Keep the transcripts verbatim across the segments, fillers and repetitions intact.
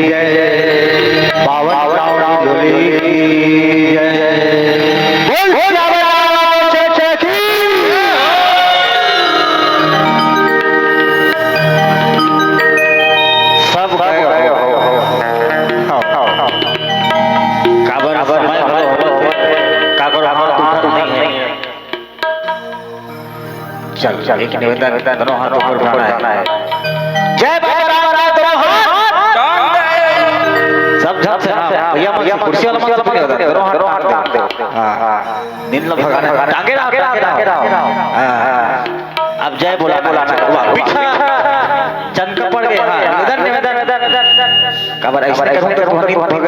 जय। पावन राम झूली की जय। बोल सियावर रामचंद्र की। सब गए हो। काबर समय भर होवत हे, काकर हमर दुखत नहीं है। चल, चल, एक निवेदन, दोनों हाथ ऊपर उठाना है। जय बाबा राम, राम, दोनों हाथ। सब झन से, हाँ, भैया मन से, कुर्सी वाला मन से निवेदन, दोनों हाथ टांग दे। हाँ, हाँ। नींद लो भगवान, टांगे रहो, टांगे रहो। हाँ, हाँ। अब जय बोला, बोला, वाह, पीछा चंद का पड़ गए, हाँ, निवेदन, निवेदन, निवेदन। काबर ऐसे करूँ तो ध्वनि हो गई।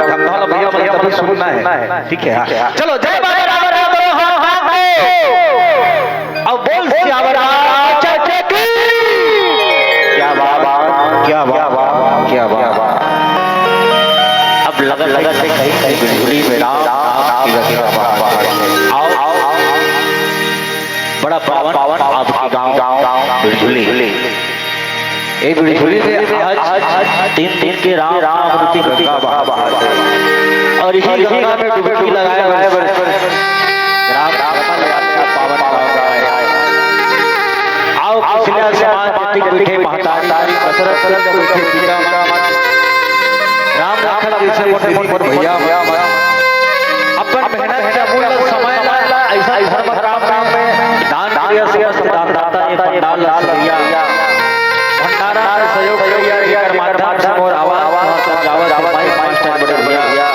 धमधा भैया, मतलब अभी सुनना है। ठीक है, हाँ। चलो, जय बाबा राम, राम, राम, हाँ, हाँ, हाँ। अब बोल सियावर रामचंद्र की। क्या बात, क्या बात, क्या बात। अब लगन, लगन से कहीं, कहीं बिरझुली में राम, राम की रक्षा। आओ, आओ, आओ। बड़ा पावन, पावन आपके गांव, गांव बिरझुली। ए बिरझुली में आज, आज तीन दिन के राम, राम आमृति गंगा बहा, बहा। और इही गंगा में डुबकी लगाए बर राम, राम का पावन, पावन गांव है। आओ, कुशल्या समाज, जतिक बइठे महतारी, दशरथ नंदन बइठे पिता मन, राम लखन जइसे मोर दीदी, मोर भैया मन, अपन मेहनत के अमूल्य समय ला ऐसा धर्म काम में दान करिया, समस्त दानदाता ये पंडाल ला सजइया, भंडारा में सहयोग करिया, एकर माध्यम से मोर आवाज पहुंचावत हे माइक मास्टर बड़े भैया।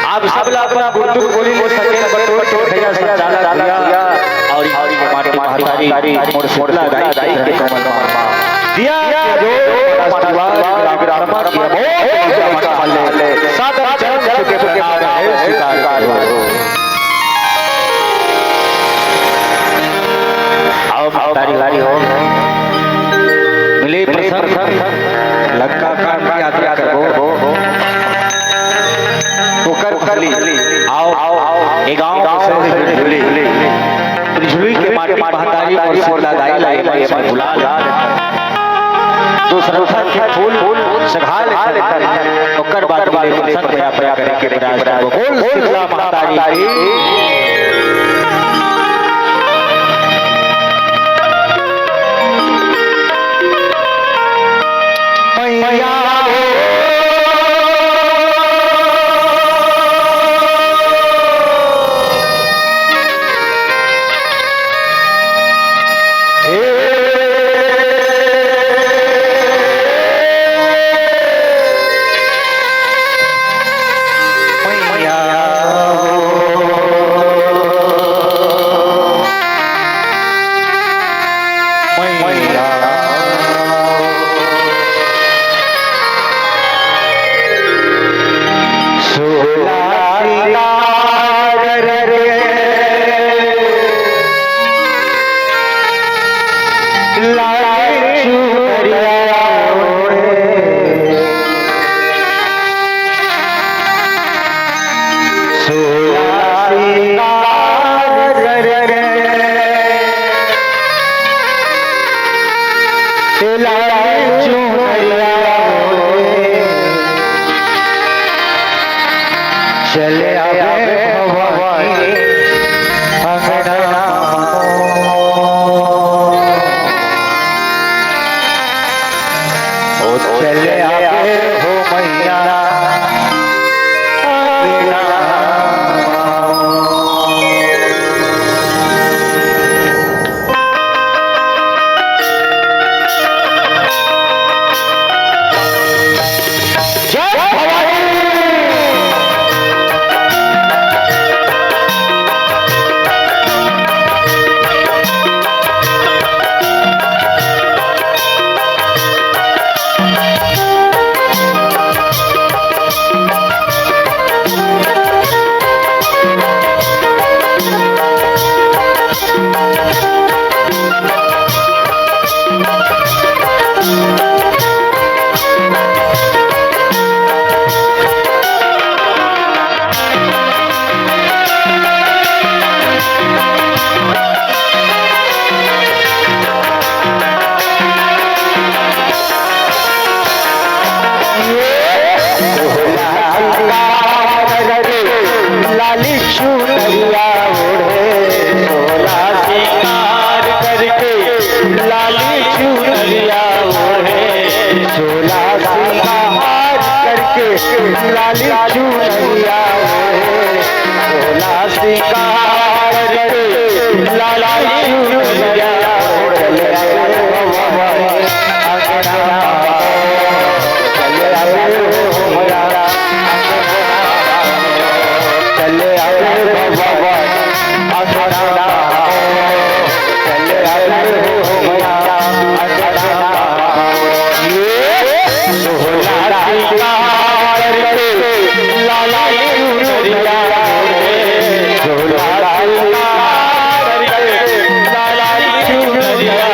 आप सब ला अपन गुरतुक बोली ले सकेल बटोर के भैया संचालक भैया और माटी महतारी मोर शीतला दाई के चरण कमल मा दिया के जो आशीर्वाद विराम के अमोघ ऊर्जा मंडल ले सादर चरण छू के प्रणाम है, स्वीकार करो। आओ महतारी हो, मिले प्रसंग लंका कांड की यात्रा करबो। ओकर पहली आओ, आओ, ए गांव से बिरझुली, बिरझुली के माटी महतारी और शीतला दाई ला ये मंच में बुला ले। दो सरसों के फूल सघा ले, ओकर बाद मिले प्रसंग में यात्रा करे के प्रयास करबो। बोल शीतला महतारी की। मैया हो। हे मैया हो। मैया। सोला सिंगार रे, लाल चुनरिया ओढ़े। सोला सिंगार रे, लाल चुनरिया ओढ़े। चले आवे भवानी अंगना। ओ चले आवे हो मैया अंगना। जय भवानी। लाली चुनरिया ओढ़े, भोला सिंगार के, लाली चुनरिया ओढ़े, अंगना चले आवे हो मैया, चले आवे बाबा, अंगना चले आवे हो मैया, अंगना। ये भोला सिंगार के लाली चुनरिया, भोला सिंगार के लाली चुनरिया,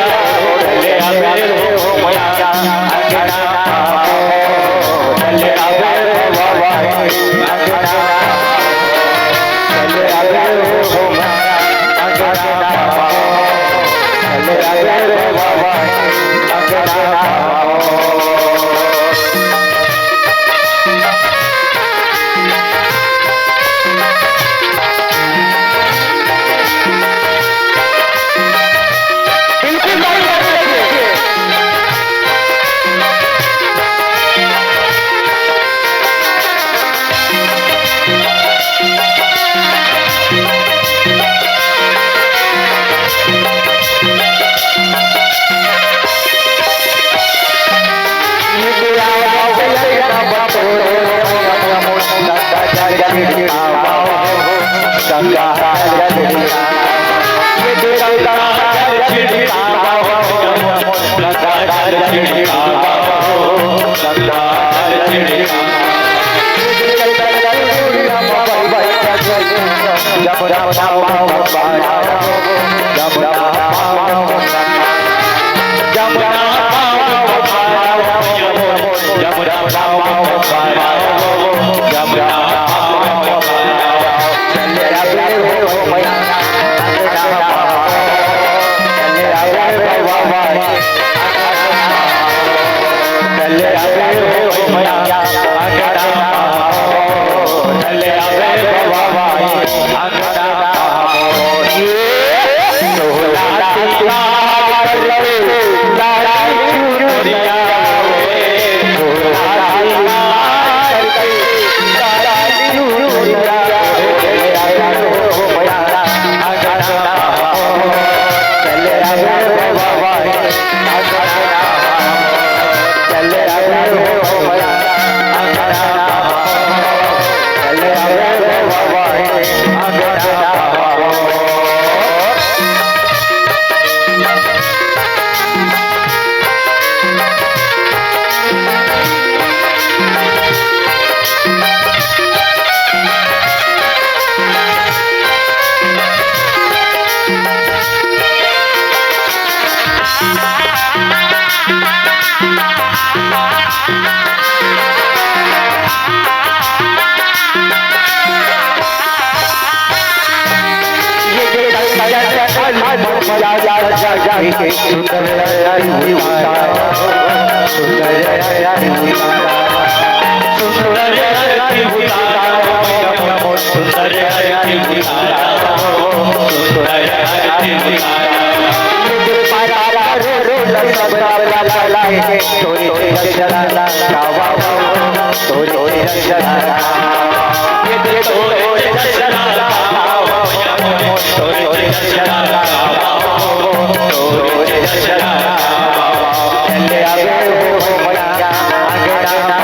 ले आवे हो मैया अंगना,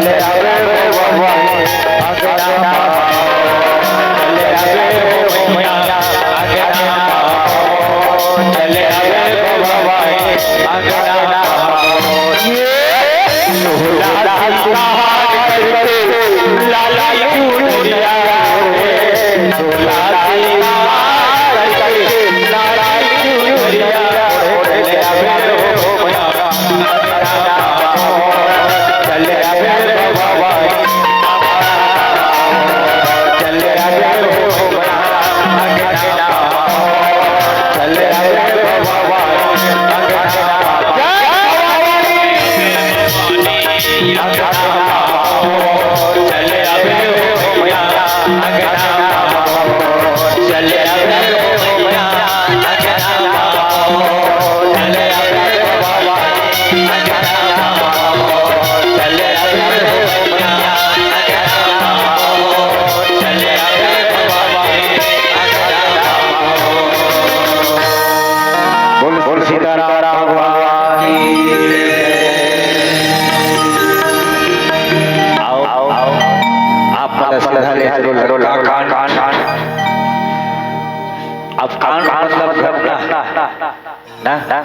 ले आवे हो बाबा अंगना, ले आवे हो मैया अंगना, ले आवे हो बाबा अंगना। बिल्कुल नहीं, नहीं, नहीं।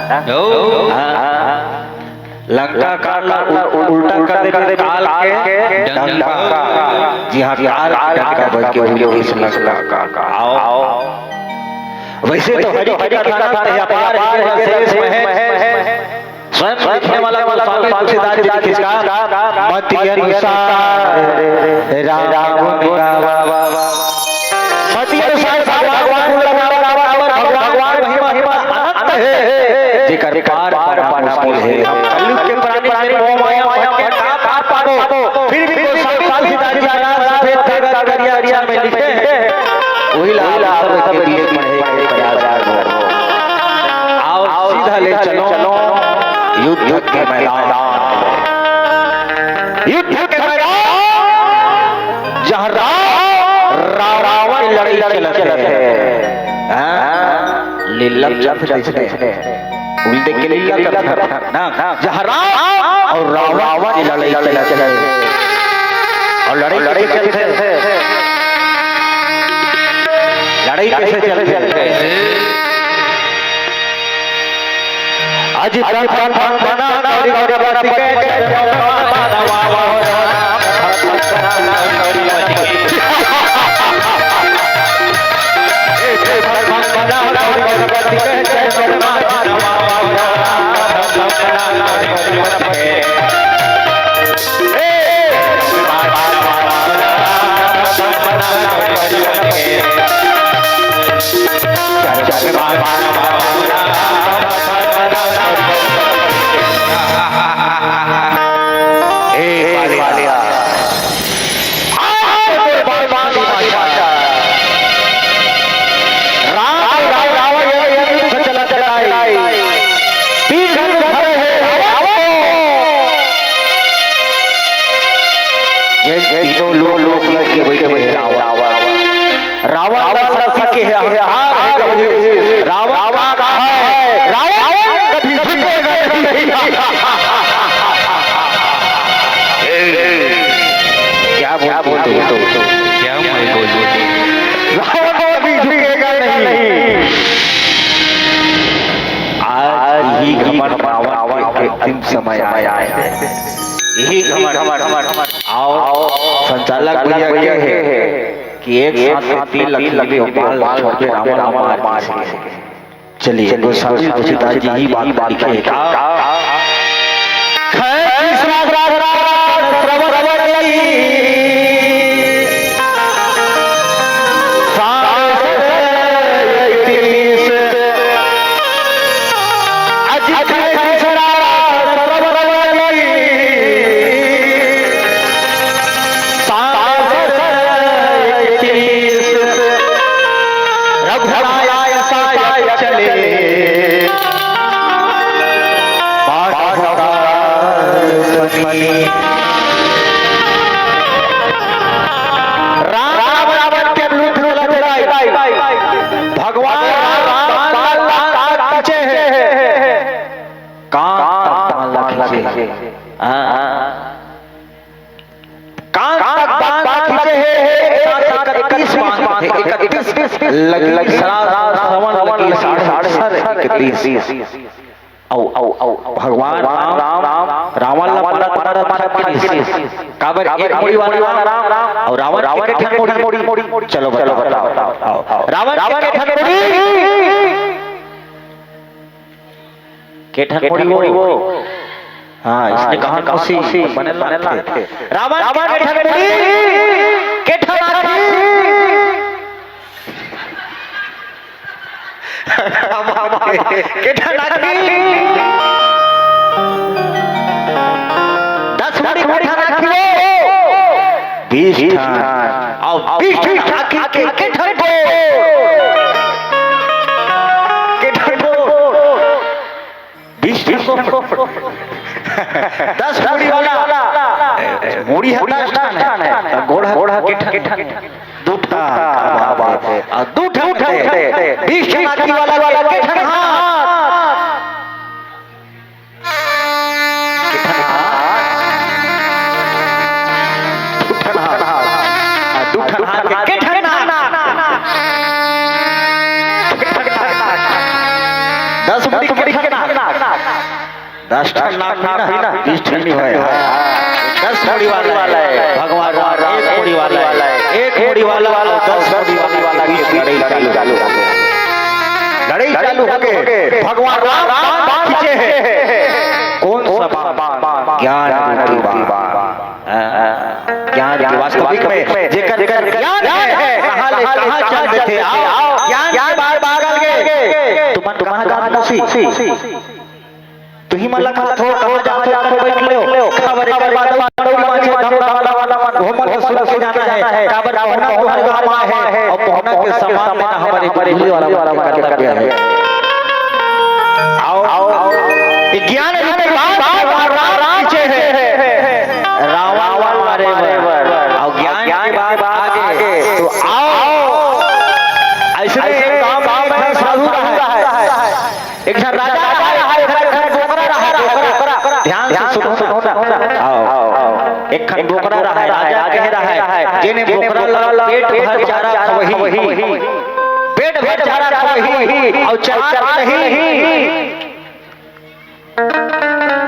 ओ। हाँ, हाँ। लंका काल ला उ-, उल्टा कर दे काल के डंका। जी हाँ, काल के डंका बन के उनके इस लंका का। आओ। वैसे तो हरि के कथा ना, ते अपार के शेष में है। स्वयं लिखने वाला गोस्वामी तुलसीदास जी लिखिस का, मति अनुसार राम गुण गावा। मति अनुसार भगवान गुण गावा, भगवान महिमा, महिमा अनंत है, जेकर पार पाना मुश्किल है। हम कलयुग के प्राणी, मोह माया भटके, का पार पाबो? फिर भी गोस्वामी तुलसीदास जी महाराज सफेद कागज करिया अक्षर में लिखे हैं, वही ला आप सब के बीच पढ़े के प्रयास करो। आओ सीधा ले चलो युद्ध के मैदान, युद्ध के मैदान, जहाँ राम, रावण की लड़ाई चलत है। हाँ? लीला चंद्र देखने उल्टे के लिए क्या करता है? ना, ना, जहाँ राम और रावण की लड़ाई चलत है। और लड़ाई कैसे चलत है? लड़ाई कैसे चलत है? अज प्राण प्राण प्राण बना, गौरी गौरी बना, पति के चरण में ए बालिया। आओ, कुर्बान बालिया। राम, राम, रावण, ये युद्ध चला चलाई। तीन घन भरे हैं, आओ। ये तीनों लोग, लोग लग के बैठे हैं, रावण। रावण का शक्ति के हार है कभी। रावण का है। रावण कभी झुकेगा नहीं। क्या बोल, बोल, बोल, बोल। क्या मैं बोल, बोल। रावण कभी झुकेगा नहीं। आज यही घमंड रावण के अंतिम समय आया है। यही घमंड, घमंड, घमंड। आओ, संचालक भैया के है कि एक साथ में तीन लाख के बाण छोड़ के रावण ला मार सके। चलिए, गोस्वामी तुलसीदास जी ही बात लिखे हैं। खैर, तीसरा श्रवण, श्रवण की। राम रावण के लूट लूट लड़ाई। भगवान राम बाण बाण पीछे है। कान तक बाण खींचे। हाँ। कान तक बाण खींचे है। एक साथ इकतीस बाण थे, इकतीस लगी। सारा श्रवण लगी, साढ़े इकतीस। औ, औ, औ, भगवान राम, राम, रावण ला मारत, मारत, मारत के काबर एक मुड़ी वाला राम, राम, और रावण के ठन मुड़ी, मुड़ी, चलो बताओ, बताओ, बताओ। रावण के ठन मुड़ी, के ठन मुड़ी वो। हाँ, इसने कहा कौन सी बने ला थे। रावण के ठन मुड़ी, के ठन आँखी। के ठन आँखी? दस मुड़ी के ठन आँखी वो। बीस ठन। अउ बीस ठन आँखी के, के ठन गोड़? के ठन गोड़? बीस ठन गोड़। दस मुड़ी वाला। मुड़ी ह दस ठन हे, त गोड़ ह, गोड़ ह के ठन? दू ठन। का बात हे। अउ दू ठन हे। बीस ठन आँखी वाला, वाला के ठन हाथ? के ठन हाथ? दू ठन हाथ। अउ दू ठन हाथ के, के ठन नाक? दस मुड़ी के ठन नाक। दस ठन नाम नहीं ना, बीस ठन नहीं होय। दस मुड़ी वाला है भगवान राम, एक मुड़ी वाला है, एक मुड़ी वाला और दस मुड़ी वाला के बीच लड़ाई चालू हो गई। लड़ाई चालू हो गई। भगवान राम बाण खींचे हैं। कौन सा बाण? ज्ञान रूपी बाण। हाँ, ज्ञान के वास्तविक में जेकर जेकर ज्ञान है, कहाँ ले कहाँ चल देथे। आओ, ज्ञान के बार बार लगे। तुमन कहाँ कहाँ फंसी? तुही मन ला कहाँ थो, कहाँ जाथो, कहाँ बैठ ले हो? काबर एकर बाद दौड़ी माचे धमधा वाला मन, वो मन के सुलग से जाना है। काबर पहुना तुहर गाँव आए है, और पहुना के समान में ना हमारे बिजली वाला मन के कर्तव्य है। आओ, आओ, ये ज्ञान रूपी बाण भगवान राम खींचे हैं। रावण ला मारे बर। और ज्ञान के बाण आगे। तो आओ, ऐसे में एक गाँव में एक साधु रहा है। एक झन राजा रहा है, एक झन बोकरा रहा है, बोकरा। ध्यान से सुनो ना। आओ, आओ। एक झन बोकरा रहा है, राजा कह रहा है, जेने बोकरा ला पेट भर चारा खवही, पेट भर चारा खवही, और चरा नहीं।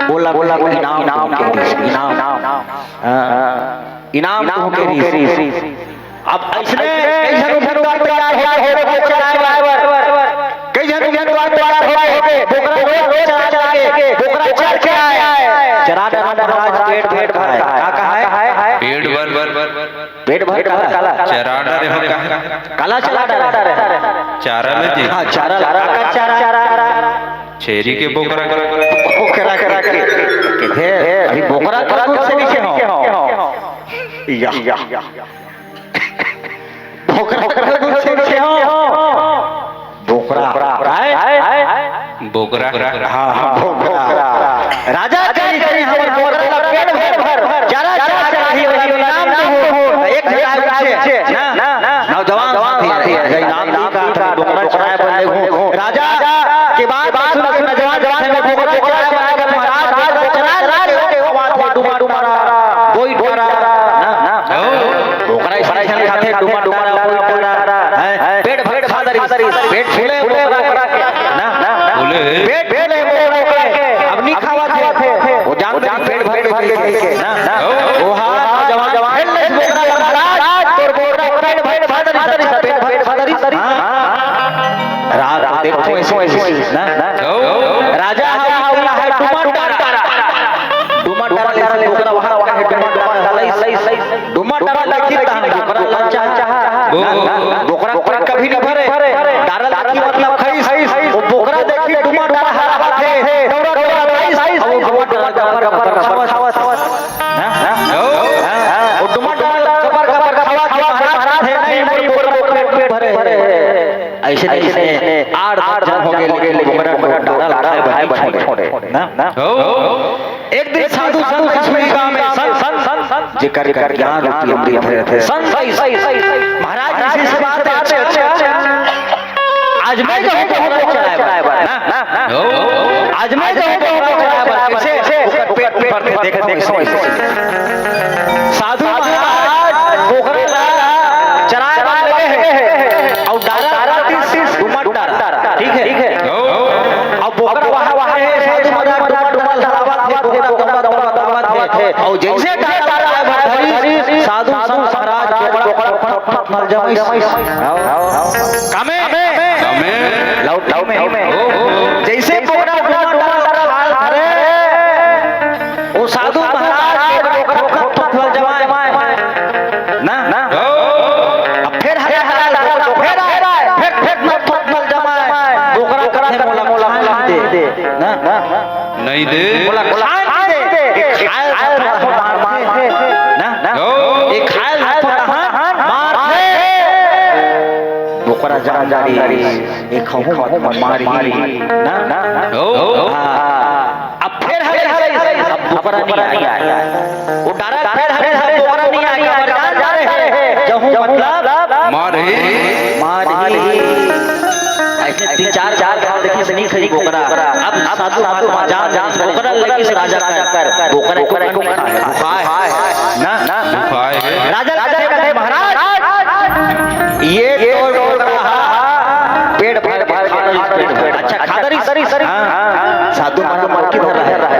बोला, बोला, इनाम, इनाम, इनाम। हाँ, इनाम तुमके रिहिस। अब अइसने कई झन उम्मीदवार तैयार हो गए, बोकरा चराए बर। कई झन उम्मीदवार तैयार हो गए, बोकरा रोज, रोज चराए जाके, बोकरा चर के आए। चरा डरा महाराज पेट भर खाए। का कहा है? पेट भर, भर, भर, भर। पेट भर काला? चरा डरे हो का? काला चरा डरे? चारा में जी। हाँ, चारा लगा। का चारा? छेरी के बोकरा के। बोकरा के। के थे, अभी बोकरा के दूध से नीचे हो। या, या। बोकरा के दूध से नीचे हो। बोकरा। काय? बोकरा। हाँ, हाँ, बोकरा। राजा कही, कही, हमर बोकरा ला पेट भर, भर, जरा, जरा, जरा ही वही इनाम देहू। एक जगह पूछे, ना, ना, नौजवान साथी, इनाम दी का, बोकरा चराए बर लेगहूँ। राजा के बात सुन के नौजवान जवान में बोकरा चराए बर लेगहूँ। महाराज, बोकरा चराए बर लेगहूँ। डुमा, डुमा, कोई डरा, ना, ना। बोकरा इस तरह से खाथे, डुमा, डुमा, कोई डरा, हैं? पेट भर खा डरिस, पेट फूले बोकरा के। ना, ना, ना। फूले। पेट फूले बोकरा के। अब नहीं खावा थे। वो जान, जान पेट भर के, के, के। ना, ना। ओ। वो हाथ जवान, जवान, खेल ले बोकरा, महाराज, तोर बोकरा, पेट भर खा डरिस, पेट भर खा डरिस। हाँ, हाँ। रात देखो ऐसे, ऐसे, ना, ना। ओ। राजा हा, हा, हा, डुमा, डुमा, डरा। डुमा, डरा, डरा, डरा, डुमा, डरा, डरा। डुमा डरा देखी तहन बोकरा ललचा। ओ। ना, ना, बोकरा, बोकरा कभी नहीं भरे। डरा देखी मतलब खाइस। वो बोकरा देखी डुमा डरा हरावत हे। डरा, डरा, डरा, खाइस। वो डुमा डरा गपर, गपर, गपर खावत। ना, ना। ओ। हाँ, हाँ। वो डुमा डरा गपर, गपर खावत। महाराज हे, नहीं, मोर बोकरा पेट भरे। ऐसे नहीं, ऐसे नहीं। आठ, आठ जन हो गए, लेकिन बोकरा डरा खाए बर नहीं छोड़े। ना, ना। ओ। एक दिन साधु संत सुई गांव में संत, संत, संत, संत, जेकर, जेकर ज्ञान रूपी अमृत भरे थे। संत, संत, संत, महाराज जी से बात है, अच्छा, अच्छा। आज मैं कहूँ तो बोकरा चराए बर, ना, ना, ना। ओ। आज मैं कहूँ तो बोकरा चराए बर, कैसे? ओकर पेट भर के देखत हूँ, ऐसे, ऐसे। साधु महाराज बोकरा ला चराए बर लगे हैं। और डारा डारा, डुमा डारा, ठीक है? ओ। अब बोकरा वहाँ, वहाँ है, साधु महाराज डुमा, डुमा लड़ावत हे, बोकरा दौड़ा, दौड़ा, दौड़ा, दौड़ा हे। और जैसे डारा है भरधरी, साधु संत महाराज बोकरा फट, फट, फट मर जमइस। कामे? कामे? लौट, लौट में। ओ, ओ। जैसे बोकरा डुमा, डुमा लड़ावत हे, वो साधु महाराज बोकरा फट, फट, फट मर जमाए। ना, ना। ओ। अब फिर हरे हरे बोकरा, फिर आए, फिर, फिर मर, फट मर जमाए। बोकरा कथे मोला खाए दे। ना, ना। नहीं दे। बोला, बोला, खाए दे। खाए दे। मार, मार, मार। ना, ना। ओ। ये खाए दे, मार दे। बोकरा जान डारी, ये खाहूँ मत मारी। ना, ना। ओ। हाँ। अब फिर हरे हरे, अब बोकरा नहीं आया। वो डारा फिर हरे हरे, बोकरा नहीं आया। काबर जान डारे हे। जहूँ मतलब मार ही। मार ही। ऐसे तीन चार, चार घाव देखिस नहीं खाई बोकरा। अब साधु महात्मा जान, जान बोकरा लगिस राजा कर। बोकरा को नहीं खाए। खाए। ना, ना, ना। खाए। राजा, राजा कहते, महाराज, ये तो बोकरा पेट भर, भर, भर, भर, अच्छा, खा डरिस। हाँ, हाँ। साधु महाराज मन की धर रहा है।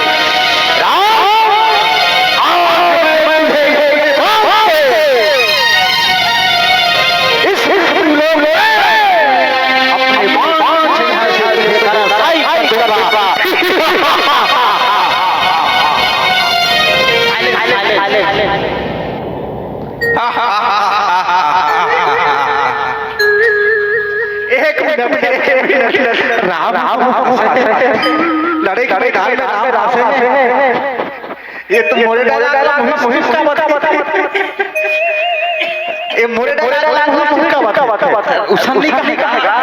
राम, आज मैं तुझे इस लोक में अपने बाण से धराशायी कर दूंगा। एक मिनट, एक मिनट, राम, राम, लड़े के मैदान में राम, राम, राम, ये तो मोरे डाला मुझे का बता, ये मोरे डाला मुझे का बता, उसन नहीं कहेगा।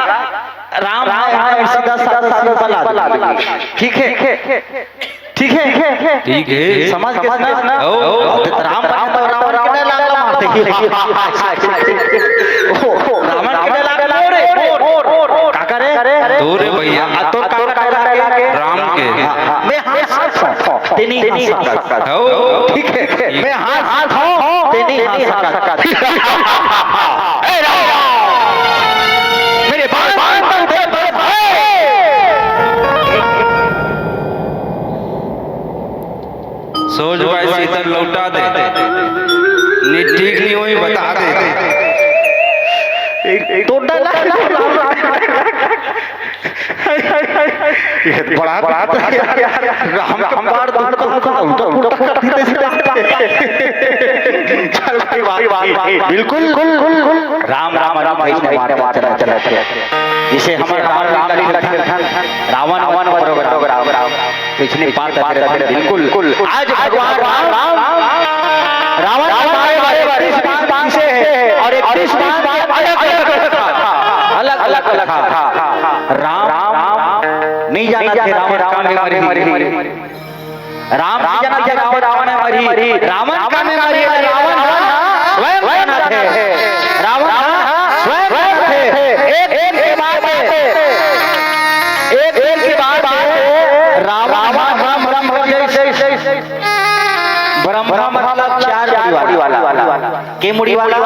राम, राम, राम, सीधा, साधा, सिंपल आदमी। ठीक है, ठीक है, ठीक है। ठीक है। समझ गए ना? हो। अब तो राम बने तो रावण के डायलॉग ला मारते। रावण के डायलॉग ला रे। काका रे? दो रे भैया। आ, तोर काका डायलॉग ला। राम के। मैं हाथ, हाथ, तेनी हाथ सकत। हो। ठीक है। मैं हाथ, हाथ हूँ, तेनी हाथ सकत। ए राम, मेरे बाण, बाण, बाण, बाण, बाण। सोच भाई, सीतन लौटा दे, नहीं ठीक नहीं हुई, बता दे। तो डर लग रहा है। ये बड़ा, बड़ा तो यार, राम का बाण, बाण, बाण, बाण, उल्टा, उल्टा, उल्टा कर देते। चल भाई, वाह, वाह, वाह, वाह। बिल्कुल, बिल्कुल, बिल्कुल। राम, राम, राम, भाई, मार, मार, चला, चला, चला। जिसे हमारे राम, राम, राम, रावण, रावण, रावण, रावण, रावण। पिछली बात है, बिल्कुल। आज भगवान राम रावण के मारे वाले इकतीस बाण से है और इकतीस बाण अलग अलग था, अलग अलग था। राम नहीं जाना थे रावण काम में मरी। राम नहीं जाना थे रावण काम में मरी, रावण काम में मरी, रावण स्वयं जाना थे। रावण स्वयं थे। एक, एक के बाद एक, एक के बाद रावण, राम, राम, राम, जय, जय, जय। ब्रह्मा मतलब चार मुड़ी वाला। के मुड़ी वाला?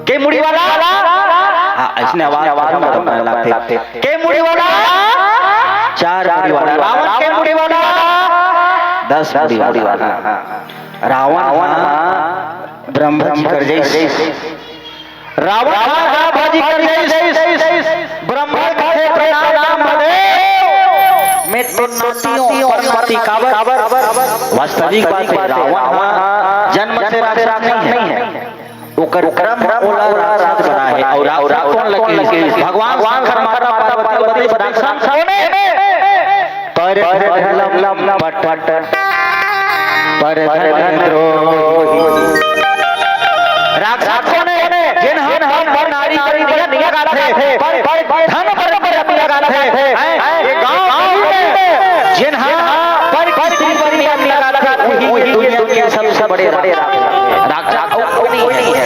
के मुड़ी वाला? हाँ, इसने आवाज, आवाज में तो पहला थे। के मुड़ी वाला? चार मुड़ी वाला। रावण के मुड़ी वाला? दस मुड़ी वाला। रावण, हाँ, ब्रह्मा जी कर जैसे। रावण ह भाजी कर देइस, ब्रह्मा कथे प्रणाम महादेव, मैं तो नाती हूँ, पर नाती काबर? वास्तविक बात है, रावण ह जन्म से राक्षस नहीं है, ओकर ब्रह्म ओला राक्षस बनाए हे। अउ राक्षस कोन ल किहिस? भगवान शंकर, माता पार्वती ल बतइस राक्षस कोन हे? परधन लंपट, परधन द्रोही। राक्षस कोन हे? जेन ह पर नारी कर नियत नियत लगाथे, पर, पर धन पर नियत लगाथे। हैं? ये गांव में जेन ह पर स्त्री पर नियत लगाथे, वही ये दुनिया के सबसे बड़े राक्षस। राक्षस अउ कोई नहीं है।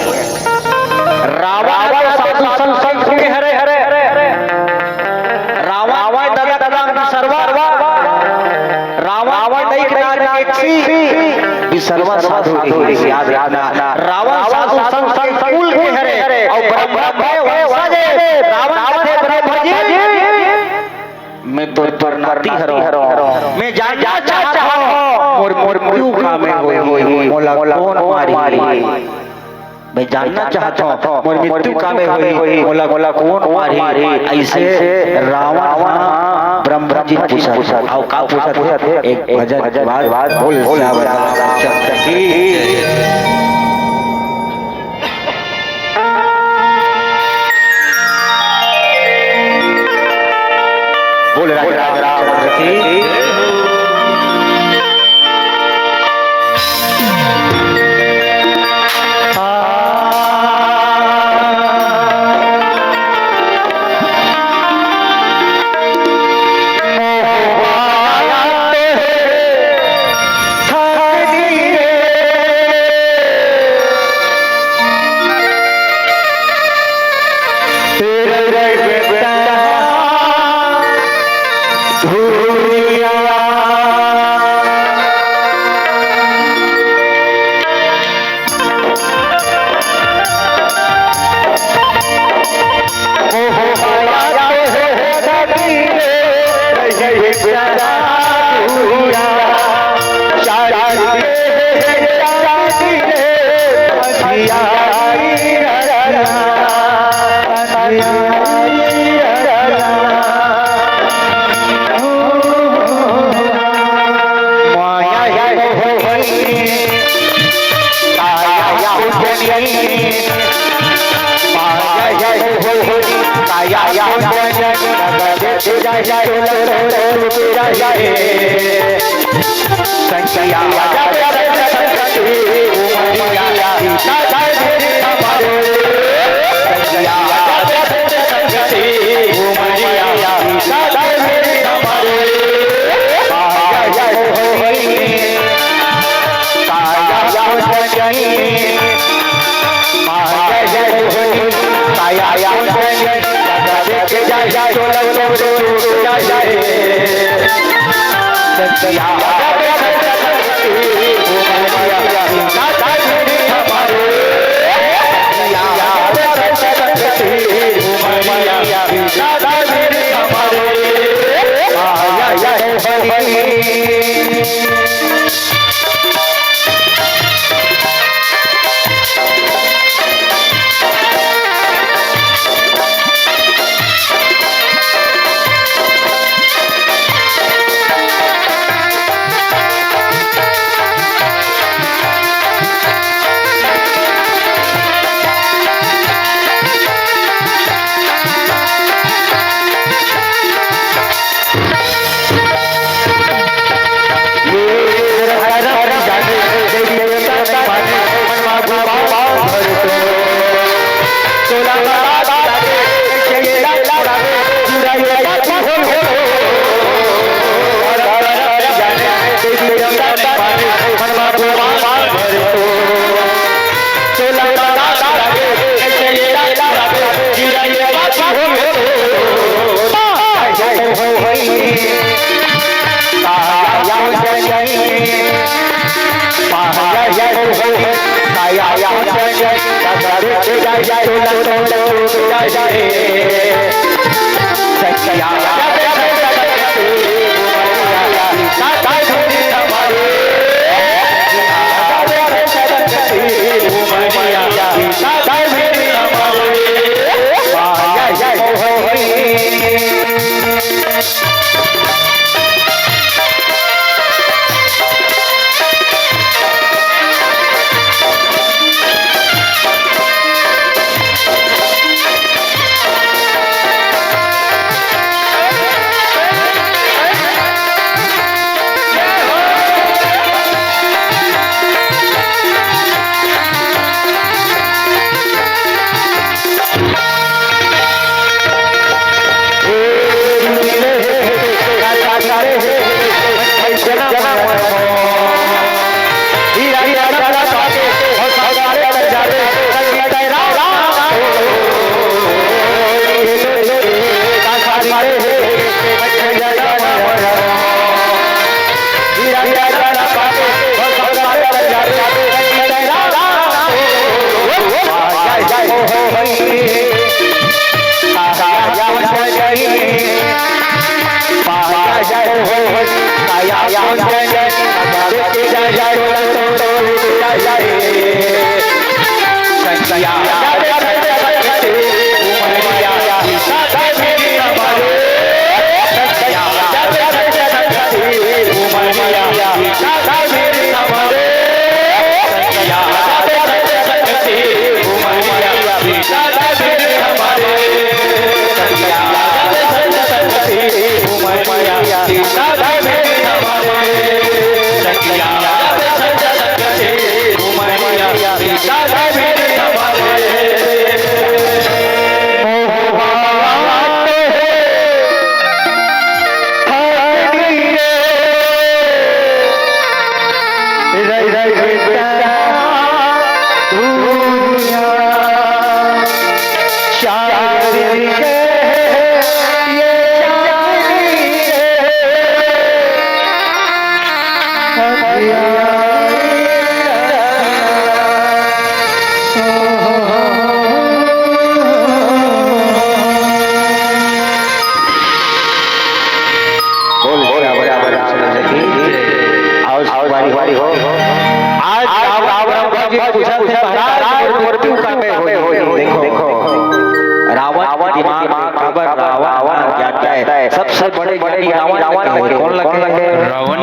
रावण ह साधु संत के हरे हरे। रावण दया दादा बिसरवा। रावण दई के नाम एक सी बिसरवा साधु रहिस, याद रखना। रावण साधु संत के कुल के हरे अउ ब्रह्मा के वंशज हे। रावण कथे, ब्रह्मा जी, मैं तो तोर नाती हरंव। मैं जानना चाहत हंव, मोर, मोर मृत्यु कामे होही, मोला कोन मारही? मैं जानना चाहत हंव, मोर मृत्यु कामे होही, मोला, मोला कोन मारही? अइसे रावण ह ब्रह्मा जी पूछत हे। अउ का पूछत हे? एक भजन के बाद बोल सियावर रामचंद्र की। बोल राजा रामचंद्र की। महाराज, मोर मृत्यु कामे होही। देखो, रावण के दिमाग में, काबर रावण अज्ञानी हे। सबसे बड़े ज्ञानी रावण ल कहे। कोन ल कहे? रावण।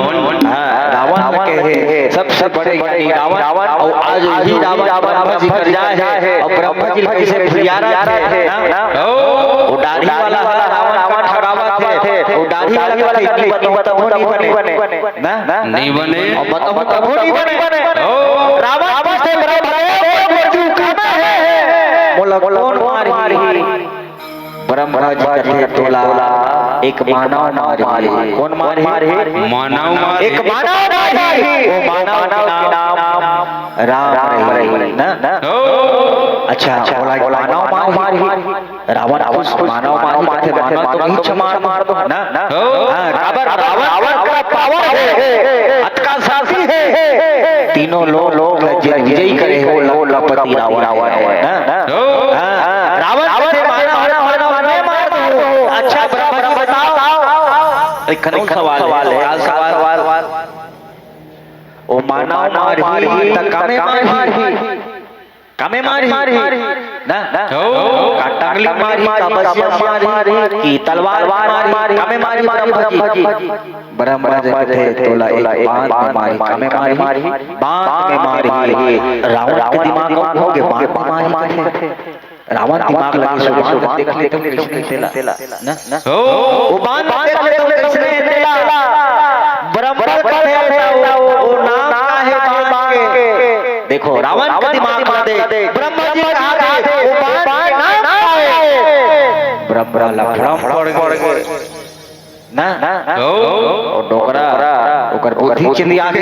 हाँ, रावण ल कहे। सबसे बड़े ज्ञानी रावण। अउ आज वही रावण ब्रह्मा जी कर जाए हे, अउ ब्रह्मा जी ल कइसे फुरियारा हे, ना? ओ दाढ़ी वाला रावण ला ठगावत हे, ओ दाढ़ी वाला कथे, "बताहूँ तभो नइ बने।" ना? नइ बने। अउ बताहूँ तभो नइ बने। ओ। रावण कथे, "ब्रह्मा, मोर मृत्यु कामे हे। मोला कोन मारही?" ब्रह्मा जी कथे, "तोला एक मानव मारही।" कोन मारही? मानव मारही। एक मानव मारही। ओ मानव के नाम राम रही, ना? ओ। अच्छा, ओला एक मानव मारही। रावण खुश, मानव मारही कथे, मानव तो नइ छमार दो, ना? हो। हाँ, काबर रावण, रावण का पावर हे, अतका साहसी हे। तीनों लोक, लोक ला जेन विजयी करे हे, वो लंकापति रावण हे, ना? हो। हाँ, रावण कथे, मानव, मानव मैं मार दूँ। अच्छा, ब्रह्मा जी बताओ। एक खनौन सवाल हे, का सवाल? ओ मानव मारही, त कामे मारही। कामे मारही, ना? हो। का टंगली मारही, का बसिया मारही, कि तलवार मारही, कामे मारही ब्रह्मा जी? ब्रह्मा जी कथे, "तोला एक बाण में मारही।" कामे मारही? बाण में मारही। रावण के दिमाग अउ होगे, बाण में मारही कथे। रावण दिमाग लगे, सो बाण देख लेते, कइसने तेला। ना? हो। ओ बाण देख ले तो कइसने तेला। ब्रह्मा कथे, "ओ, ओ नाम का हे बाण के?" देखो, रावण के दिमाग ला देख। ब्रह्मा जी कहा थे, "ओ बाण के नाम का हे?" ब्रह्मा ला भ्रम पड़ गे। ना? हो। ओ डोकरा, ओकर बुद्धि चिंदिया गे।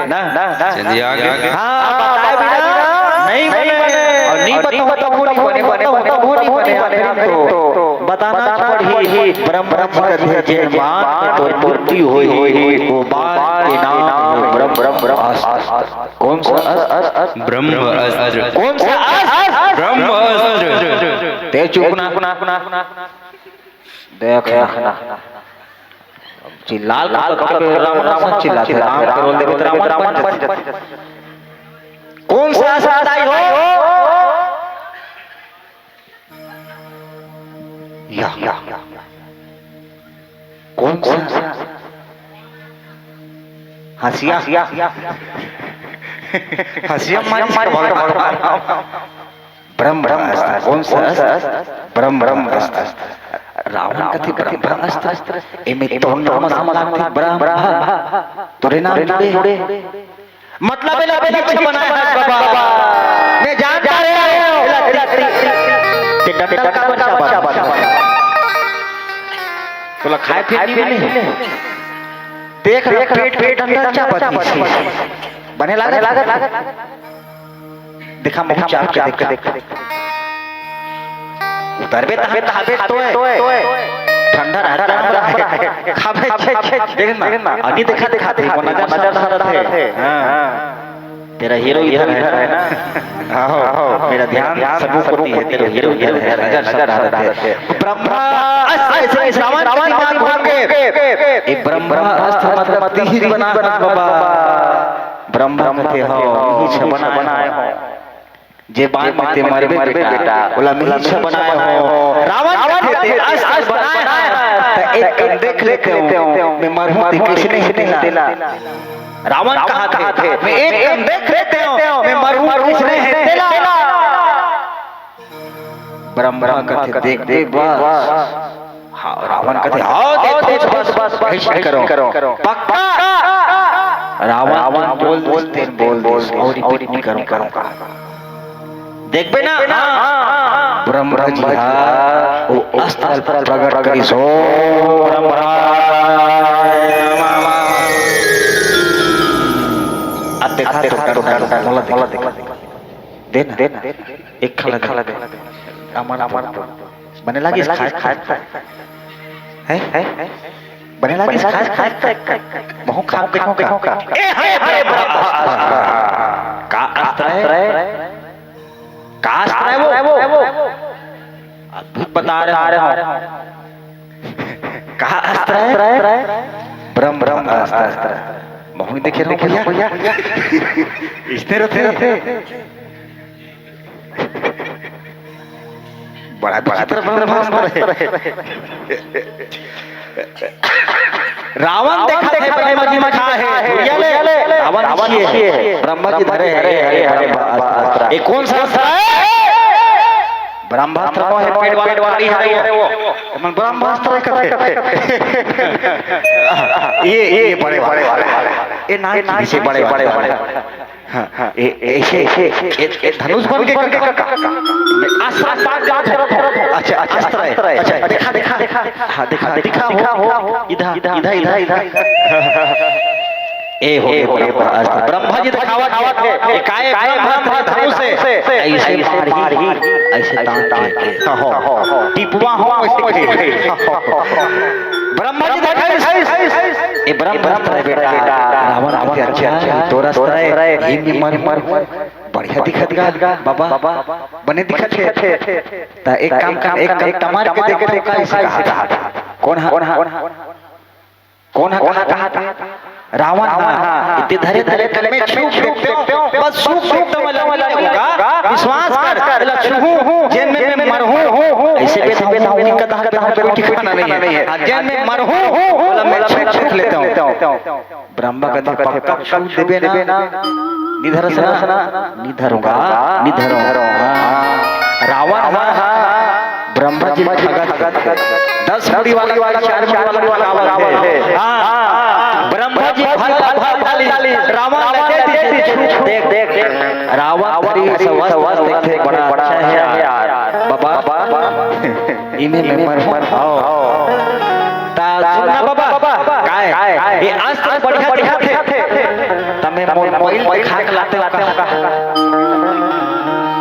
ना? चिंदिया गे। हाँ, बताए बिना नइ बने। अउ नइ बताहूँ तभो नइ बने, बताहूँ तभो नइ बने, आखिरी तो बताना पड़ही। ब्रह्मा जी कथे, "जेन बाण में तोर मृत्यु होही, ओ बाण के नाम हे ब्रह्म अस्त्र।" कोन सा अस्त्र? ब्रह्म अस्त्र। कोन सा अस्त्र? ब्रह्म अस्त्र। तें चुप ना। देख ना। चिल्लाल का तो राम, राम, राम चिल्लाथे, राम के रोल देबे त रावण बन जाथे। कोन सा अस्त्र बताई हो? या, या, या। कोन सा? हँसिया। हँसिया मारी। ब्रह्म अस्त्र। कोन सा अस्त्र? ब्रह्म अस्त्र। रावण कथे ब्रह्म अस्त्र। एमे तोर नाम असन लागथे ब्रह्म। तोरे नाम जुड़े। मतलब एला भिक्ष बनाए हस बाबा। मैं जानता रहे हूँ। एला ति-, ति-, ते डंडा काबर चाबत? तोला खाए पिए नइ मिले? देख ना, पेट, पेट डंडा चाबत हे। बने लागत? देखा, मुँह चाप के देख। उतरबे तहबे, तहबे तोय। ठंडा रहता है। खाबे, देख ना, अभी देखा, देखा, देखा, वो नजर से डरत है। हाँ। तेरा हीरो इधर है ना? आओ, मेरा ध्यान सबको प्रति है, तेरा हीरो इधर है, नजर सब डरत है। ब्रह्मा अस्त्र से रावण के दिमाग में घूम गए। ये ब्रह्मा अस्त्र मतलब तीर बनाए हस बाबा। ब्रह्मा कथे, "हव, इही छ बनाए हव।" जे बाण में ते मरबे बेटा, ओला मिही छ बनाए हव। रावण कथे, "ते अस्त्र बनाए हस, त एक कन देख लेते हव, मैं मरहूं ते कइसने हे तेला।" रावण कहा थे, "मैं एक कन देख लेते हव, मैं मरहूं कइसने हे तेला।" ब्रह्मा कथे, "देख, देख, बस।" हाँ, रावण कथे, "हाँ, देख, देख, बस, बस, बस, ऐसे करो। पक्का?" रावण बोल दिस, तेन बोल दिस, अउ repeat नइ करूं, करूं। देखबे ना, हाँ। ब्रह्मा जी हा, वो अस्त्र प्रगट करिस, "ओम ब्रह्मा।" अब देखा, देखा, देखा, देखा, मोला देखा। दे ना, दे ना, एक खला दे। अमन, अमन, बने लागिस खाए, खाए, खाए। हैं? हैं? बने लागिस खाए, खाए, खाए। महूं खाब, खाब, खाब। ए, हाय, हाय, बड़ा अस्त्र। का अस्त्र है? का अस्त्र है वो? अद्भुत बता रहे हो। का अस्त्र है? ब्रह्म, ब्रह्म अस्त्र। महूं देखे रहो भैया। इसने रथे। बड़ा विचित्र ब्रह्मास्त्र हे। रावण देखत हे, ब्रह्मा जी दिखा हे, भुइयां ले, रावण जी हे, ब्रह्मा जी धरे हे, अरे, अरे, ब्रह्मास्त्र। ये कौन सा अस्त्र हे? ब्रह्मास्त्र हे, पेट वाला गाड़ी हे वो। एमन ब्रह्मास्त्र कथे। ये, ये बड़े वाले, ये नाम से बड़े वाले। हाँ, हाँ, ए-, ऐसे, ऐसे, ए-, ए-, धनुष बन के का-, का-, का-, का-, अस्त्र पास जात हे। अच्छा, अच्छा, अस्त्र हे। अच्छा, दिखा, दिखा, दिखा। हाँ, दिखा, दिखा, दिखा हो। इधर, इधर, इधर, इधर। ए हो, ए हो, ब्रह्मास्त्र। ब्रह्मा जी दिखावत हे, ए काय ब्रह्मास्त्र धनुष हे, ऐसे मारही, ऐसे तान के। हाँ, हो। टिपवा हो, ऐसे के। ब्रह्मा जी दिखाई, ए ब्रह्मास्त्र बेटा, रावण के, अच्छा, अच्छा, तोर अस्त्र हे, हिम मर, मर। बढ़िया दिखत गा, बाबा, बने दिखत हे। त एक काम कर, एक काम तमार के देखत हँव, का अइसे कहा था? कौन हा? कौन हा? कहा था? रावण हा। इते धरे, धरे, तन में छू, छू, छू, बस छू, छू, तो मैं लगी होगा। विश्वास कर, ला छूहूँ, जेन में मैं मरहूँ, अइसे बेधा हूँ, कदा, कदा, कोई ठिकाना नहीं हे। हाँ, जेन में मरहूँ, बोला, मैं छू, छू लेता हूँ। ब्रह्मा कथे, "पक्का छू देबे ना?" "निधरस ना?" "निधरंव गा, निधरंव।" हाँ। रावण हा ब्रह्मा जी भगत हे। दस मुड़ी वाला, चार मुड़ी वाला भगावत हे। हाँ। ब्रह्मा जी भल, भल, भल, भल, रावण लगे दीदी छू, देख, देख, देख। रावण तरी सवस्त देखथे, बड़ा अच्छा हे यार। बाबा, इमे में मर, मर, हाँ। त सुन ना बाबा, काय? ये अस्त्र बढ़िया दिखत हे। त मैं मोर बइल दिखा के लाते हँव का।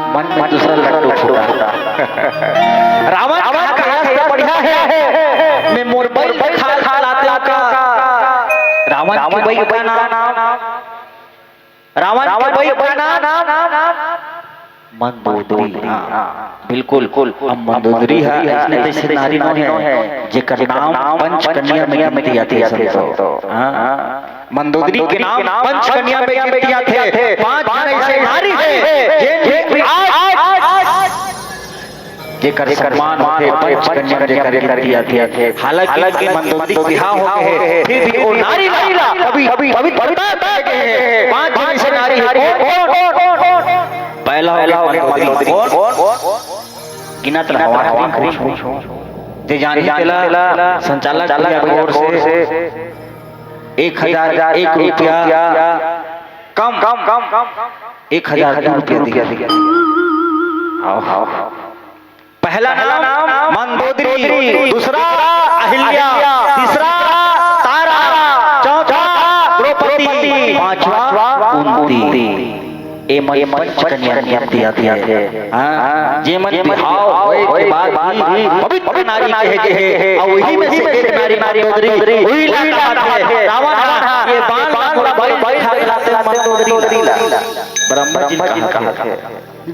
मन में दूसरा लड्डू फूटा। रावण कहा, कहा अस्त्र बढ़िया हे। मैं मोर बइल दिखा के लाते हँव का। रावण के बइल का नाम रावण के बइल का नाम मंदोदरी। हाँ, बिल्कुल। अब मंदोदरी ह अइसने तइसे नारी नो हे, जेकर नाम पंच कन्या में गिनती आथे, संतो। हाँ, मंदोदरी के नाम पंच कन्या में गिनती आथे। पांच झन अइसे नारी हे, जेन आज जेकर सम्मान होथे, पंच कन्या जेकर गिनती आथे। हालांकि मंदोदरी के बिहाव हो गे हे, फिर भी ओ नारी ला कभी पवित्रता दे गे हे। पांच झन अइसे नारी हे। कौन? पहला हो गे मंदोदरी। गिनत रहा, आखिरी कुछ। जे जानही तेला संचालक भैया की ओर से एक हजार एक रुपया कम, एक हजार दू रुपया दिया। आओ, आओ। पहला नाम मंदोदरी, दूसरा अहिल्या, तीसरा तारा, चौथा द्रौपदी, पांचवा कुंती। ए मन पंच कन्या गिनती आथे। हाँ, जे मन बिहाव होए के बाद भी पवित्र नारी कहे गे हे, अउ उही में से एक नारी मंदोदरी, उही ला कहाथे रावण हा, ये बाल ला मोर बइल दिखा के लाते मंदोदरी ला। ब्रह्मा जी कहाथे।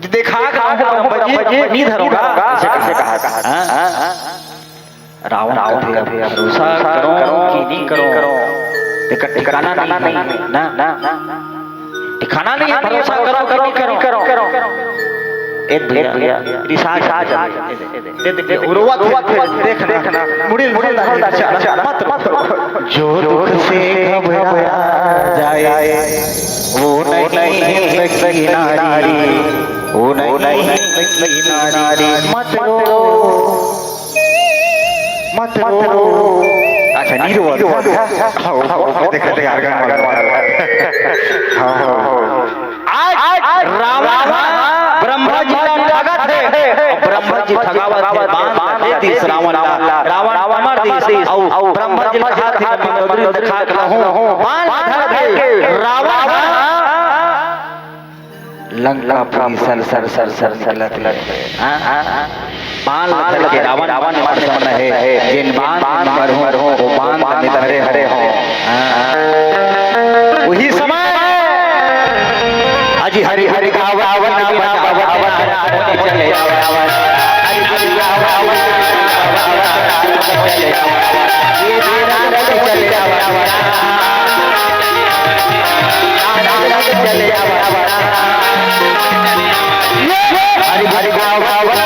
देखा के लाहूँ ब्रह्मा जी, निधरंव गा, अइसे कहा। हाँ? रावण कथे, "अब भरोसा करंव कि नइ करंव? तेकर ठिकाना नइ हे, ना? ठिकाना नइ हे, भरोसा करंव कि नइ करंव?" ए भैया, रिसा जा। दे, दे, दे, रोवत हे, देख ना, मुड़ी ल धर, धर, धर, मत रो। जो दुख से घबरा जाए, वो नहीं है सखी नारी, वो नहीं है सखी नारी, मत रो, मत रो। अच्छा, नइ रो, हाँ, हाँ, हाँ, देख, देख, यार, गाना, गाना। हाँ, हाँ। आज, आज रावण ह ब्रह्मा जी ला ठगत हे, अउ ब्रह्मा जी ठगावत हे, बाण दे दिस रावण ला, रावण मर दिस, अउ ब्रह्मा जी कहाथे मंदोदरी ल देखा के लाहूँ, बाण धर के रावण ह Lankapuri sir, sir, sir, sir निकलत हे। हाँ, हाँ, हाँ। बाण ल धर के रावण मन प्रसन्न हे, जेन बाण में मारहूँ, वो बाण ल निधरे हों। हाँ। उही समय अजी हरि हरि गावत नाम गावत चले आवत। हरि हरि गावत नाम गावत चले आवत। ये राम चले आवत। हरि हरि गावत।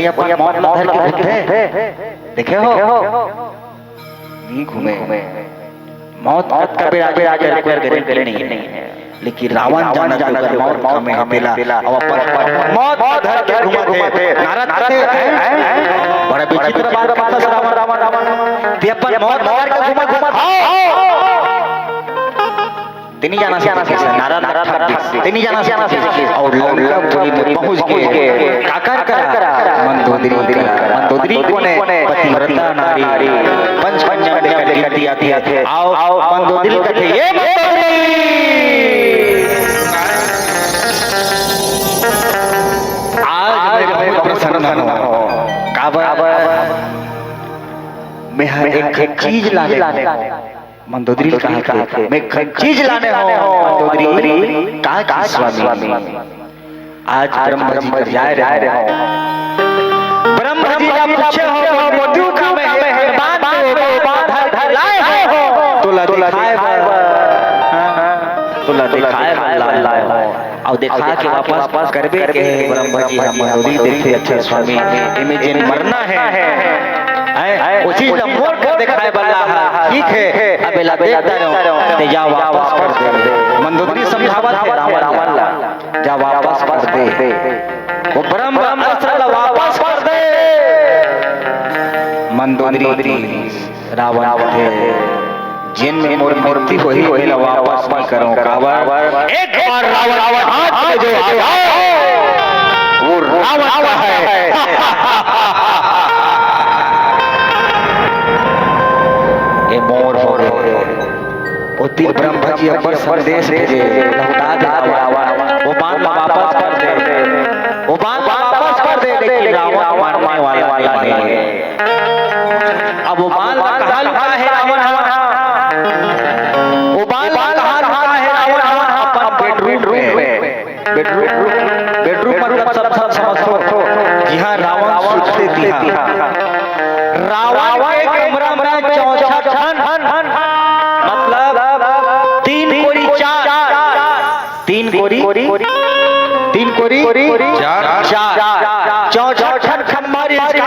अपन मौत ला धर के घूमथे। देखे हो? नहीं घूमे। मौत, मौत का बेरा आगे आगे करे, करे, करे नहीं है। लेकिन रावण जाना, जो मौत का में हमेला, अब अपन मौत ला धर के घूमथे। नारद कहथे, "हैं? बड़ा विचित्र बात करथस रावण। ते अपन मौत ला धर के घूमत, घूमत, हाँ।" ते नहीं जाना चाहथे, नारद नारद, ते नहीं जाना चाहथे। अउ लंकापुरी में पहुंच के काकर करा? मंदोदरी करा। मंदोदरी कोन हे? पतिव्रता नारी, पंच कन्या में लेकर गिनती आथे। अउ मंदोदरी कहथे, "ये मंदोदरी, आज मैं बहुत प्रसन्न हूँ। काबर? मैं ह एक चीज लाने हूँ।" मंदोदरी ल कहा थे, "मैं एक चीज लाने हूँ, मंदोदरी।" का, का स्वामी? "आज ब्रह्मा जी कर जाए रहे हूँ। ब्रह्मा जी ला पूछे हूँ, मृत्यु का में हे, बांध के वो बांध धर लाए हूँ, तोला दिखाए बर। हाँ, तोला दिखाए बर लाए हूँ।" अउ देखा के वापस करबे के हे ब्रह्मा जी ह। मंदोदरी देखथे, "अच्छा स्वामी, एमे जेन मरना हे, हैं, ओ चीज ला मोर कर दिखाए बर लाहा। ठीक हे, अब एला देख डरेंव, ते जा वापस कर दे।" मंदोदरी समझावत हे रावण ला, "जा वापस कर दे, वो ब्रह्म अस्त्र ला वापस कर दे।" मंदोदरी रावण कथे, "जेन में मोर मृत्यु होही, ओला वापस नहीं करंव।" काबर? एक बार रावण, रावण हाथ में जो आ जाए, वो रावण का है। ये मोर हो गए। ओती ब्रह्मा जी अब्बड़ संदेश भेजे, लहुटा दे रावण, वो बाण ला वापस कर दे, वो बाण ला वापस कर दे, लेकिन रावण मानने वाला नहीं है। अब वो बाण ला कहाँ लुका हे रावण ह? वो बाण ला कहाँ लुका हे रावण ह? अपन बेडरूम में। बेडरूम, बेडरूम मतलब सब, सब समझथो, जिहाँ रावण सुतथे तिहाँ। रावण के कमरा में चौसठ ठन, मतलब तीन कोरी चार, तीन कोरी, तीन कोरी चार, चार, चौसठ ठन खंभा रिहिस का,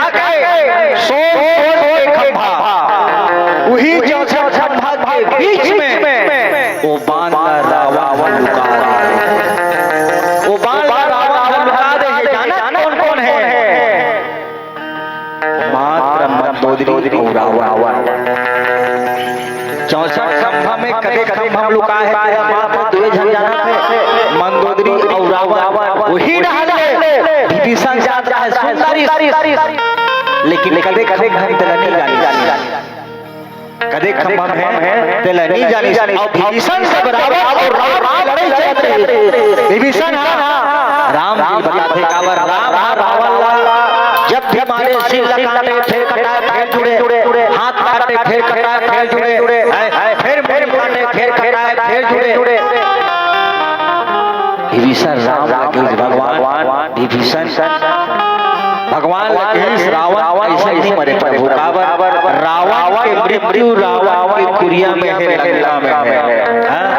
सोन, सोन के खंभा। उही चौसठ खंभा के बीच में वो बाण ला रावण लुका दे। वो बाण ला रावण लुका दे हे। जानत कोन कोन हे? मात्र मंदोदरी अउ रावण। चौसठ खंभा में कते खंभा लुका हे, तेला मात्र दुए झन जानत हे, मंदोदरी अउ रावण। उही डहर ले विभीषण जात रहे सुंदरी, लेकिन कते खंभा में तेला नहीं जानिस। कते खंभा में हे, तेला नहीं जानिस। अउ विभीषण जब रावण अउ राम के लड़ाई चलत रहिस, विभीषण ह राम जी बताथे काबर, राम ह रावण ला जब भी मारे, सिर ला काटे, फेर कटाए, फेर जुड़े, हाथ काटे, फेर कटाए, फेर जुड़े, हैं, फेर मुड़ी काटे, फेर कटाए, फेर जुड़े। विभीषण राम ला कहिस, भगवान, विभीषण, भगवान ला कहिस, रावण अइसे नहीं मरे प्रभु, काबर रावण के मृत्यु रावण के कुरिया में हे, लंका में हे। हाँ?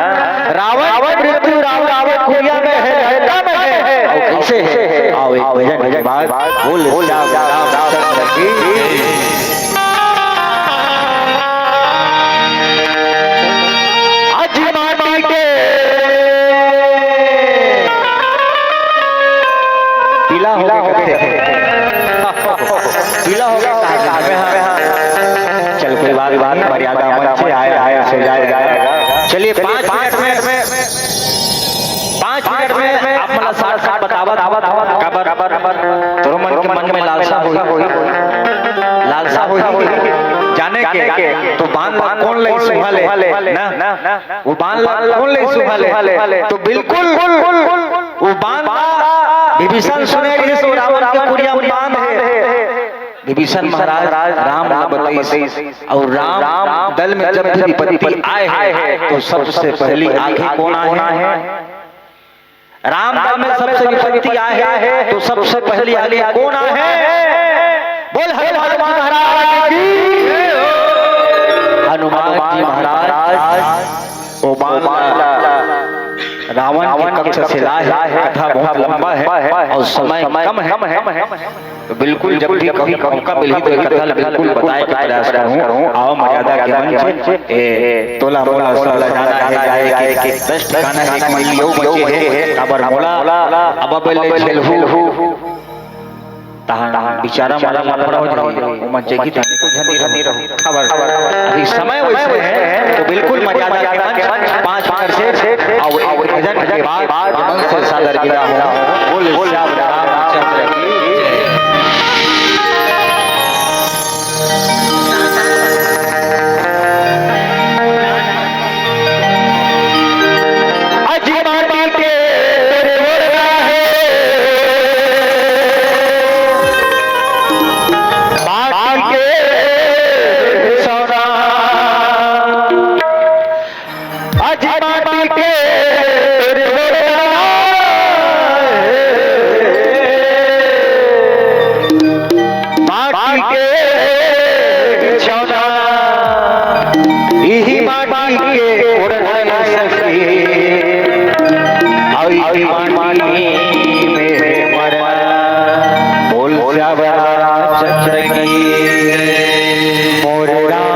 रावण के मृत्यु रावण के कुरिया में हे, लंका में हे। अउ कइसे हे? आओ एक भजन के बाद बोल श्याम रामचंद्र की। आज माटी के पीला हो गए कथे। पीला हो गए कहा। चल, कोई बात, बात, मर्यादा मंच से आए, आए, सो जाए। चलिए, पाँच मिनट में, पाँच मिनट में आप मन ला साठ साठ बतावत, बतावत, काबर, काबर, तोरो मन के मन में लालसा होही, लालसा होही जाने के, तो बाण ला कोन ले सुहा ले, ना? वो बाण ला कोन ले सुहा ले? तो बिल्कुल वो बाण ला विभीषण सुने रहिस, रावण के कुरिया में बाण हे। विभीषण महाराज राम ला बताइस, अउ राम दल में जब भी विपत्ति आए हे, तो सबसे पहली आगे कोन आहे? राम दल में सबसे विपत्ति आए हे, तो सबसे पहली आगे कोन आहे? बोल हनुमान महाराज की। हनुमान जी महाराज वो बाण ला रावण के कक्ष से लाए हे। कथा बहुत लंबा है और समय कम है, तो बिल्कुल जब भी कभी मौका मिलही तो ये कथा ला बिल्कुल बताए के प्रयास करहूँ। आओ मर्यादा के मंच, ए, तोला मोला सब ला जाना है, जाए के दस ठिकाना हे, एक मंडी अउ बचे हे, काबर मोला अब बेले झेलहू। तहां बिचारा मन लफड़ा हो जाही, ओमन जगी तहां कुछ झन नहीं रहू। खबर अभी समय वैसे है, तो बिल्कुल मर्यादा के मंच, पाँच मिनट से, और एक भजन के बाद मंच से सादर विदा हो। बोल श्याम रामचंद्र की जय। अजी माटी के तोरे ओढ़ना हे, माटी के सोना। अजी माटी के तोरे ओढ़ना हे, माटी के बिछौना, इही माटी के ओढ़ना सखी, अउ इही माटी में मरना। बोल श्याम रामचंद्र की, मोरे राम।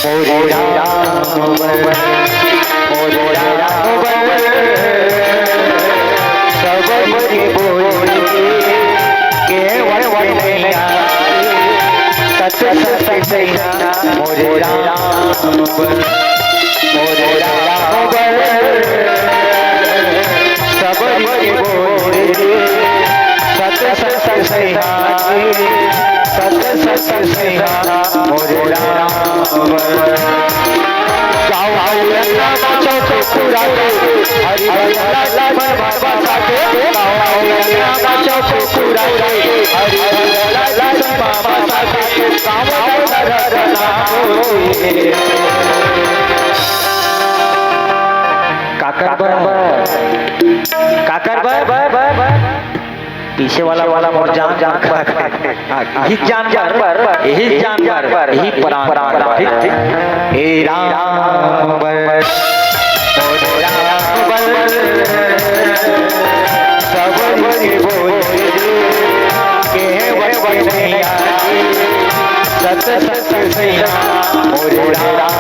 मोरे राम बर, मोरे राम बर, सबरी बोल के केवल नैया, सत सत सैया, मोरे राम बर, मोरे राम बर, सबरी बोल रे, सत सत सैया, सत सत सैया, मोरे राम। गाँव आउला चौक पूरा रे, हरि हरि लाल मन बाबा साथे। गाँव आउला चौक पूरा रे, हरि हरि लाल मन बाबा साथे। गाँव आउला रखना होए। काकर बर? काकर बर? पीछे वाला, वाला मोर जान, जान बर। हाँ, यही जान बर, यही जान बर, यही प्राण बर। ठीक, ठीक। हे राम बर, मोर राम बर, सबरी बोल के केवल नैया, सत सत सैया, मोरे राम।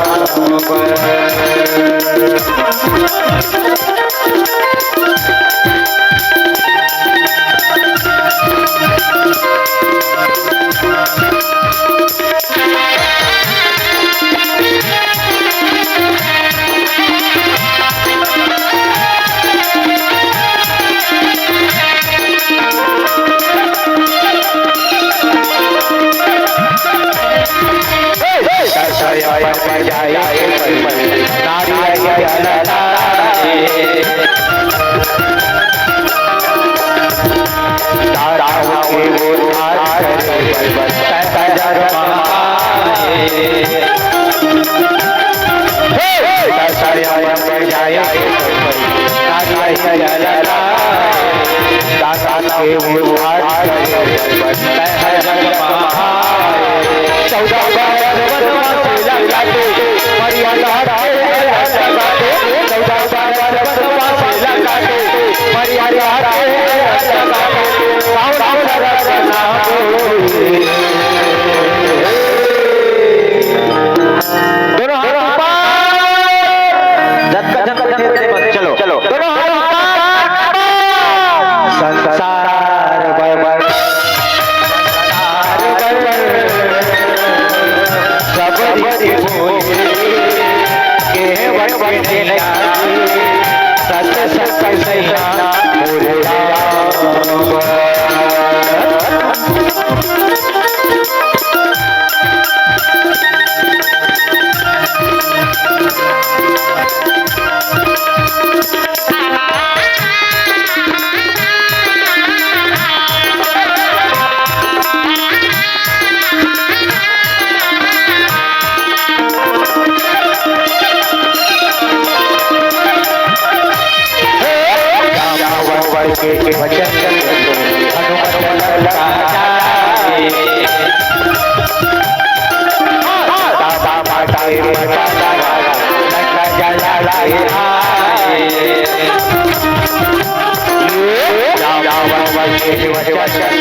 वचन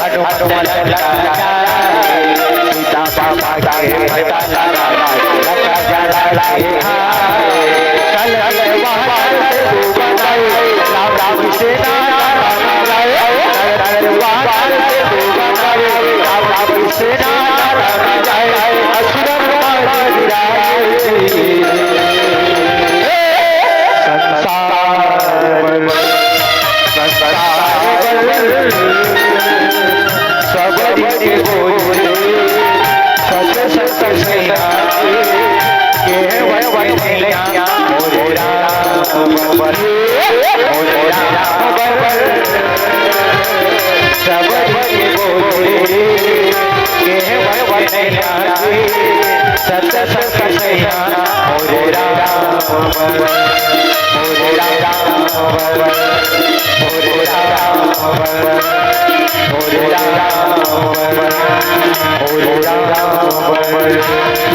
हनुमत लंका जाए, सीता माता के भजन लंका जलाए। कल के वानर से तू बनाए, राम राम सेना लंका जाए। कल के वानर से तू बनाए, राम राम सेना लंका जाए। असुरन मारि गिराए। संसार बल, संसार बल, सब ऋषि बोले, सत सत सैया, केहवै नैया, मोरे राम बल, मोरे राम बल, सब ऋषि बोले, केहवै नैया, सत सत सैया, मोरे राम बल, मोरे राम बल, मोरे राम बल, मोरे राम बल, मोरे राम बल।